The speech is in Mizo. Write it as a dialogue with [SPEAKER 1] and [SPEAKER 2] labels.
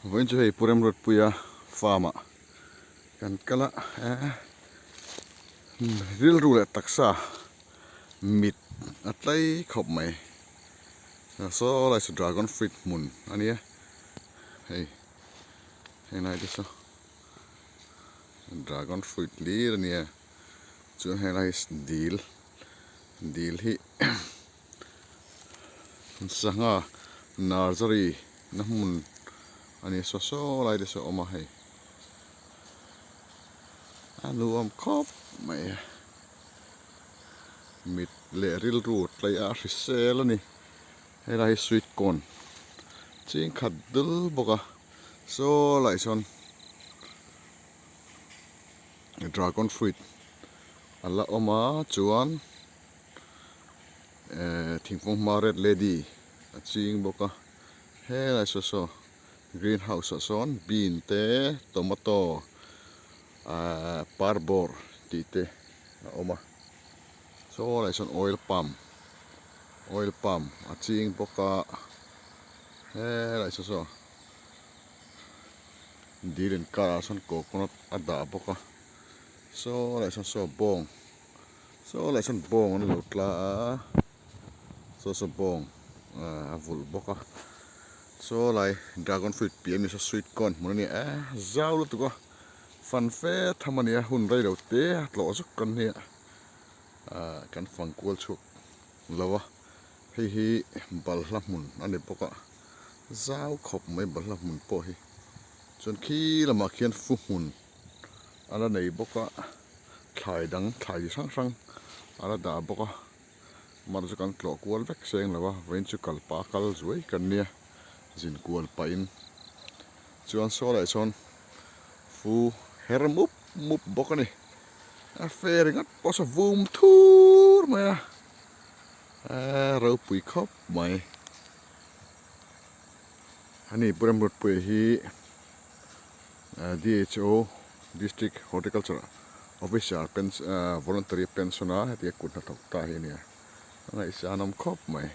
[SPEAKER 1] Vawiin chu hei Pu Remruatpuia farm ah kan kal a, rilru leh taksa mit a tlai khawp mai. Saw lai saw dragon fruit hmun a nia, hei helai te saw dragon fruit hlir a nia, chuan helai hi dil dil hi. Sangha nursery na hmun a ni saw saw lai te saw a awm a hei a nuam khawp mai a mit leh rilru tlai a hrisel a ni helai hi sweet corn ching khat dul bawk a saw lai sawn dragon fruit a la awm a chuan. Ehh thingkung hma red lady a ching bawk a helai saw saw green house ah sawn bean te tomato ahh parbawr tih te a awm a saw lai sawn oil palm oil palm a ching bawk a helai saw saw dil inkar ah sawn coconut a dah bawk a saw lai sawn saw bawng. Saw leh sawn bawng an lo tla a, saw saw bawng a vulh bawk a, saw lai dragon fruit piah ami saw sweet corn hmun a ni a, zau lutuk a, fan fe tham a ni a, hun rei lo te a tlawh zuk kan nia, ah kan fang kual chhuak lo a, hei hi balhla hmun a ni bawk a, zau khawp mai balhla hmun pawh hi, chuan khi lamah khian fu hmun. a la nei bawk a thlai dang thlai chi hrang hrang a la dah bawk a mar chu kan tlawh kual vek seng lo a vawiin chu kal pah a kal zuai kan nia zin kual pahin chuan saw leh sawn fu her mup mup bawk a ni a fe ringawt pawh saw vum thur mai a eee ropui khawp mai ani Pu Remruatpuia hi. DHO District Horticulture Officer voluntary pension a hetiang kut hnathawk ta hi a nia a ngaihsan awm khawp mai.